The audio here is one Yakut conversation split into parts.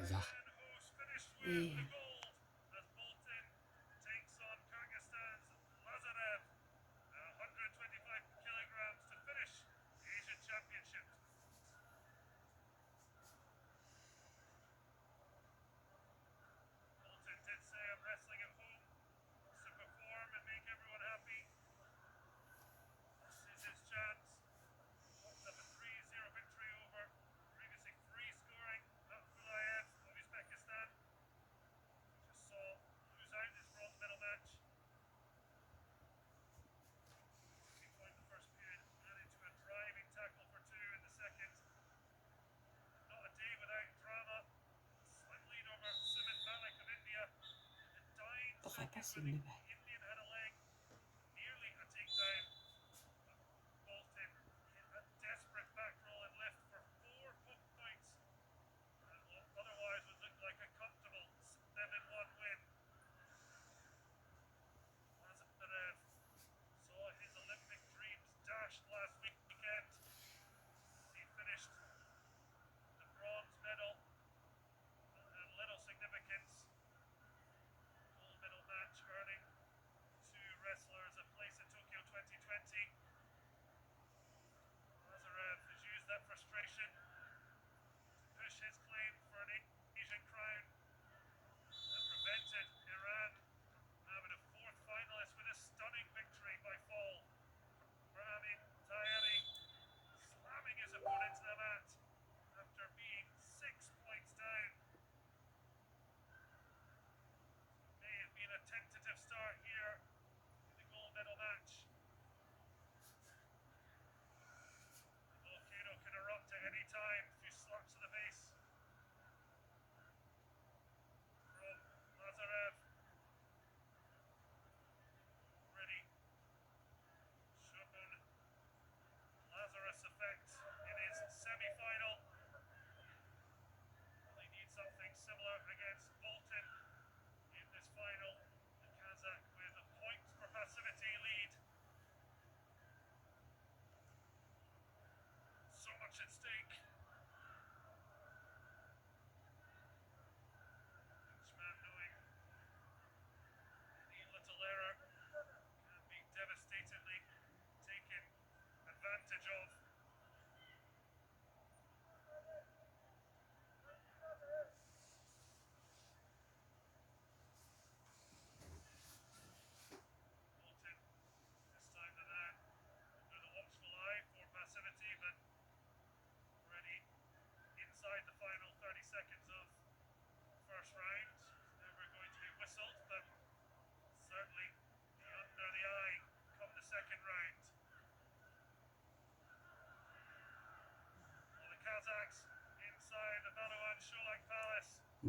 Казах. Ээ. Тоҕо сиҥнибэ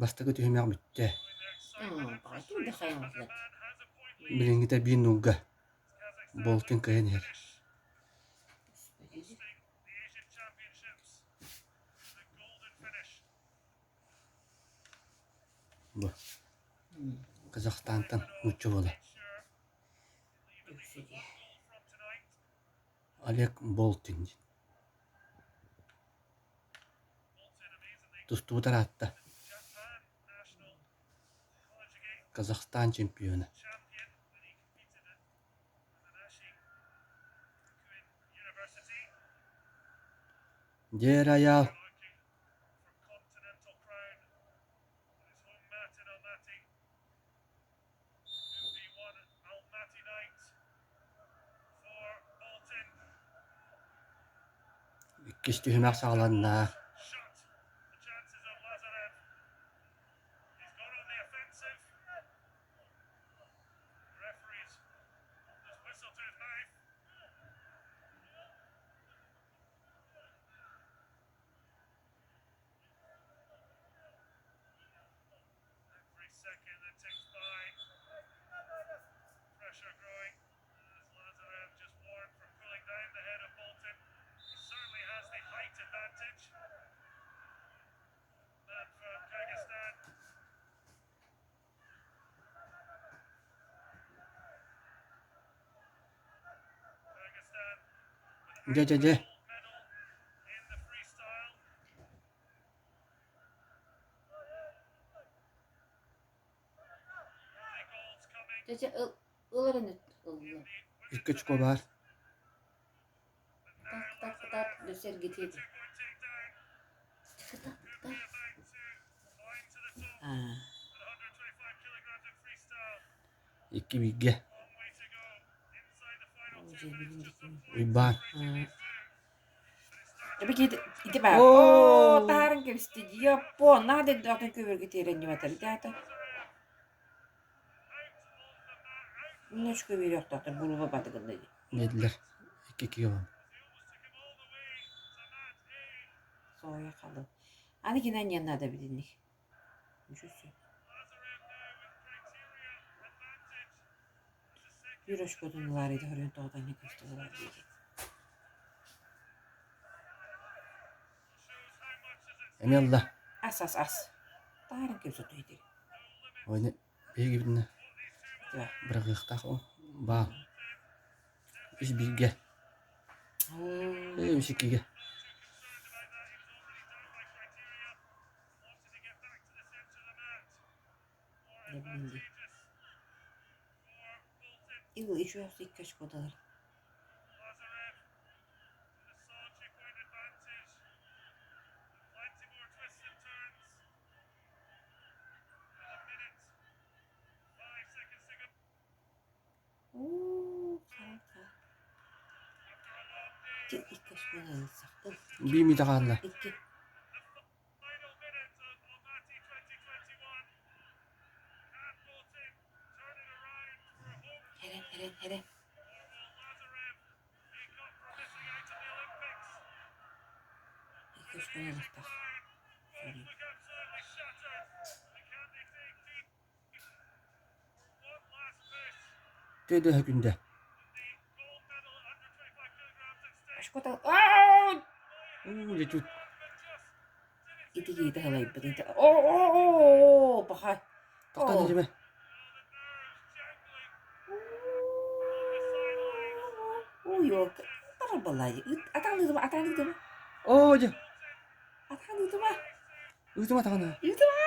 Бастакы түһүмэх бүттэ. Баҕайытын да хайаҥыллар. Билиҥҥитэ биир нуулга Болтин кыайан иһэр. Бу Казахстантан нуучча уола Олег Болтин диэн. Тустубут араатта. Казахстан чемпиона. Дьэ эрэ Айаал, Иккис түһүмэх саҕаланна. Дьэ дьэ дьэ Чэ, чэ, ыл, ыл эрэ ылла. Икки очко баар. Так, так, так, дөссө эргитиэ дии. Так, так. Аа. Икки бииргэ. Уйбаан. Ити баар. Оо, таһааран кэбистэ. Япон, наада атын көбөргө тиэрэн ньыматар. Ити аата. Немножко биэриэхтээхтэр буруба батыгында дии. Диэтилэр. Икки иккигэ буолла. Соя халын. Аны кинэ не надо билинник. Биир очкотун ылаары көрөн тоҕо көстө ылар дии. Эмиэ ылла. Ас ас ас. Таарын кэбисэ туйдыр. Ойны биһигибитинэ быраҕыахтаах ол баал. Үс бииргэ. Үс иккигэ. Ил еще икки очкодалар. Уу, хара Икки очкону ылсах. Биир миитэ хаалла. Икки. Эрэ, эрэ, эрэ. Икки очкону ылыахтаах. Төдөһө күндэ. Очкота Аа! Уу, дьэ Ити киһитэ халайбыт. Оо, паха. Тохтон иримэ. Ой, тарбалай. Атаан ыытыма, атаан ыытыма. Оо, дьэ. Атаан ыытыма. Ыытыма таҕана. Ыытыма.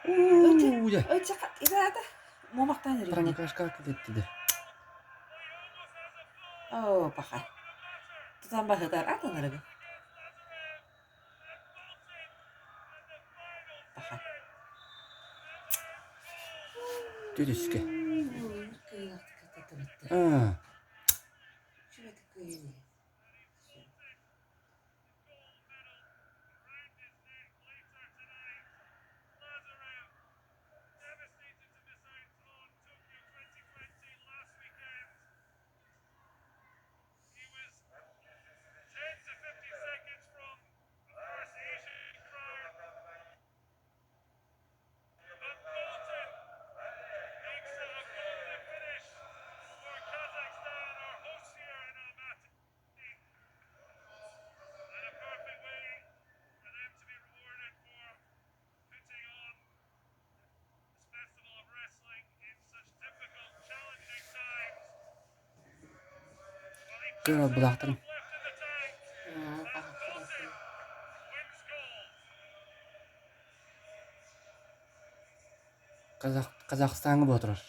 Уу, дьэ. Өчө, ата. Муомахтаан эрэ. Промокашка кэтэттиде. Оо, паха. Тутан баһытар атын арыгы. Паха. Түтүскэ. Аа. Көр былаахтарын. Казахстаҥҥа буола турар.